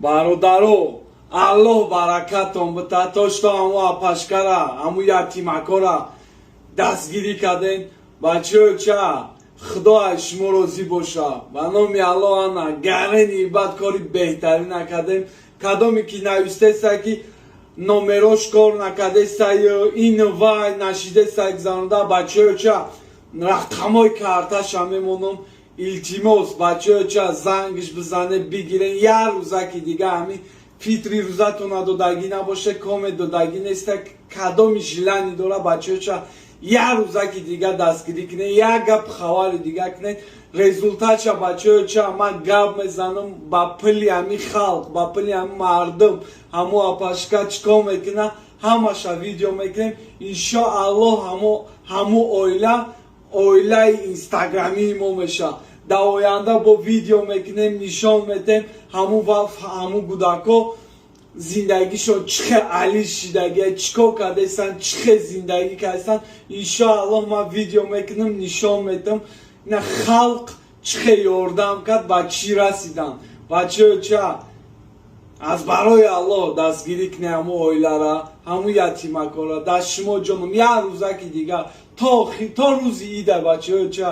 Бародаро, Аллоҳ баракатон бита, то что ҳаму апашкара, ҳаму ятимакора дастгирӣ кардем. Бачаёча, Худо аз шумо розӣ боша. Ба номи Аллоҳ, ана гарени бад кори беҳтарин накардем. Кадоме ки навистеса, ки номерош кор накардеса, ин вай нашидеса гузаронда, бачаёча, рақамҳои карташа мемонам. Илтимос, бачаёча, зангиш бизане, бигирен. Як рӯза ки дига ҳамин фитри рӯзатона додагӣ набоше, коме додагӣ неста, кадоми желание дора, бачаёча, як рӯза ки дига дастгирӣ кунед, як гап хабари дига кунед. Результатша, бачаёча, ман гап мезанам, ба пули ҳамин халқ, ба пули ҳамин мардум ҳамо апашка чӣ кор мекуна, ҳамаша видео мекунем, иншоаллоҳ. Ҳамо оила оилаи инстаграмии мо меша. Дар оянда бо видео мекунем, нишон метем, ҳамун ҳамун кӯдако зиндагишон чӣ хел алиш шидагия, чӣ кор кардастанд, чӣ хел зиндагӣ кардастанд. Иншоаллоҳ, ман видео мекунам, нишон метам, ина халқ чӣ хел ёрдам кард, ба чӣ расиданд. Бачаёча, аз барои Аллоҳ дастгирӣ кунед ҳамун оилара, ҳамун ятимакора. Дар шумо ҷонам, як рӯза ки дига то рӯзи ида, бачаёча.